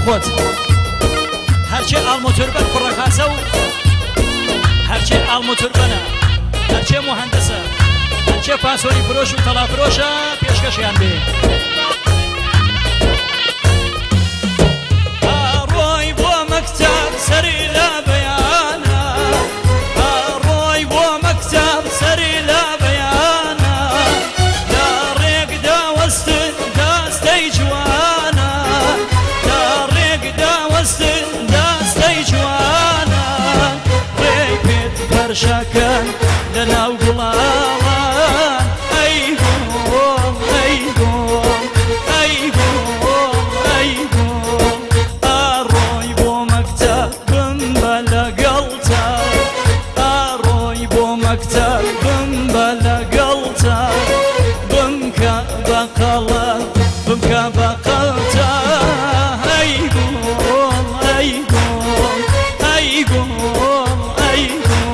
خۆت هەرچێ ئاڵمۆتۆربەن کوڕە خاسە و هەرچێ ئاڵمۆتۆربەنە هەرچێ موهەندەسە هەرچێ پاسۆری فرۆش و تەڵا فرۆشە پێشکەشیان بێ. ئاڕۆی بۆ مەکتەب سەری لە بەیانە ئاڕۆی بۆ مەکتەب سەری لە بەیانە لە ڕێگدا وەستن دەستەی جوانە لە ڕێگدا وەستن دەستەی جوانە ڕێی پێت فەرشەکەن لە ناو گوڵاڵان ئەی گوڵ ئەی گوڵ ئەی گوڵ ئەی گوڵ ئاڕۆی بۆ مەکتەب بمبە لەگەڵتا ئاڕۆی بۆ مەکتەب بمبە لەگەڵتا بمکە بە قەڵەم بمکە بە قەڵتا ئەی گوڵ ئەی گوڵ ئەی گوڵ ئەی گوڵ.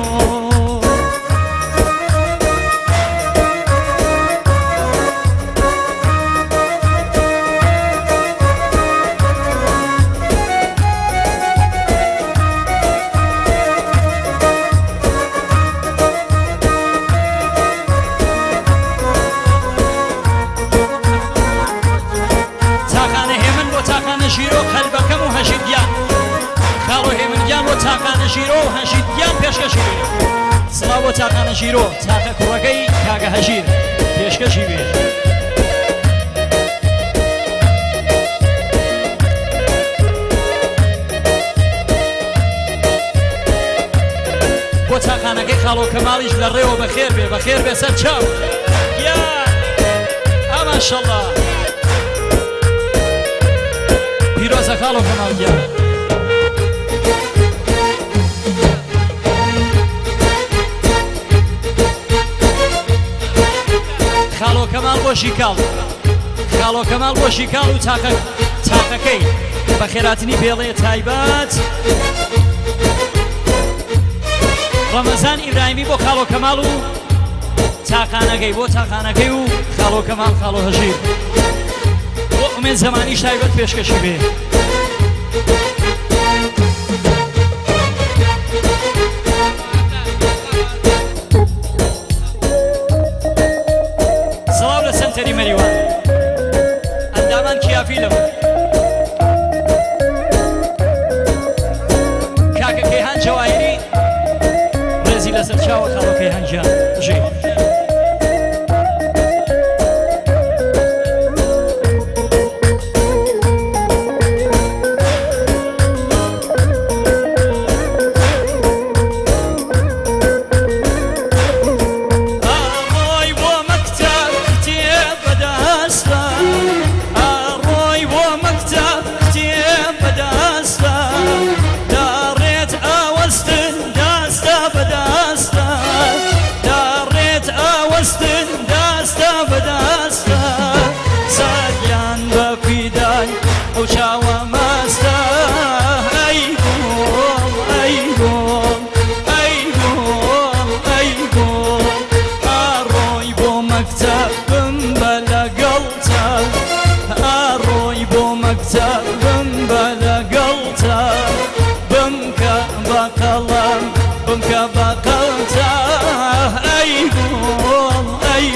تاقانە هێمن بۆ تاقانە ژیرۆ قەلبەکەم و هەژیر گیان خاڵۆ هێمن گیان بۆ تاقانە ژیرۆ و هەژیر گیان پێشکەشی بێ سڵاو بۆ تاقانە ژیرۆ تاقە کوڕەکەی کاکە هەژیر پێشکەشی بێ. بۆ تاقانەکەی خاڵۆ کەماڵیش لە ڕێوە بەخێر بێ بەخێر بێ سەر چاو گیان ئاماشەڵا پیرۆزە خاڵۆ کەماڵ گیان. خاڵۆ کەماڵ بۆ شیکاڵ خاڵۆ کەماڵ بۆ شیکاڵ و تاقە تاقەکەی بەخێراتنی پێڵێ تایبەت ڕەمەزان ئیبراهیمی بۆ خاڵۆ کەماڵ و تاقانەکەی بۆ تاقانەکەی و خاڵۆ کەماڵ خاڵۆ هەژیر بۆ ئومێد زەمانیش تایبەت پێشکەشی بێ. سڵاو لە سەنتەری مەریوان ئەندامان کیا فیلم کاکە کەیهان جەواهیری ڕێزی لەسەر چاوە خاڵۆ کەیهان گیان بژی. ئاڕۆی بۆ مەکتەب کتێب بەدەستە ئاڕۆی بۆ مەکتەب کتێب بەدەستە داڕێت ئاوەستن دەستە بەدەستە داڕێت ئاوەستن دەستە بەدەستە سەریان بە فیدای ئەو چاوە مەستە ئەی گوڵ ئەی گوڵ ئەی گوڵ ئەی گوڵ ئاڕۆی بۆ مەکتەب بمبە لەگەڵتا ئاڕۆی بۆ مەکتەب بمبە لەگەڵتا بمکە بە قەڵەم بمکە بە قەڵتا ئەی گوڵ ئەی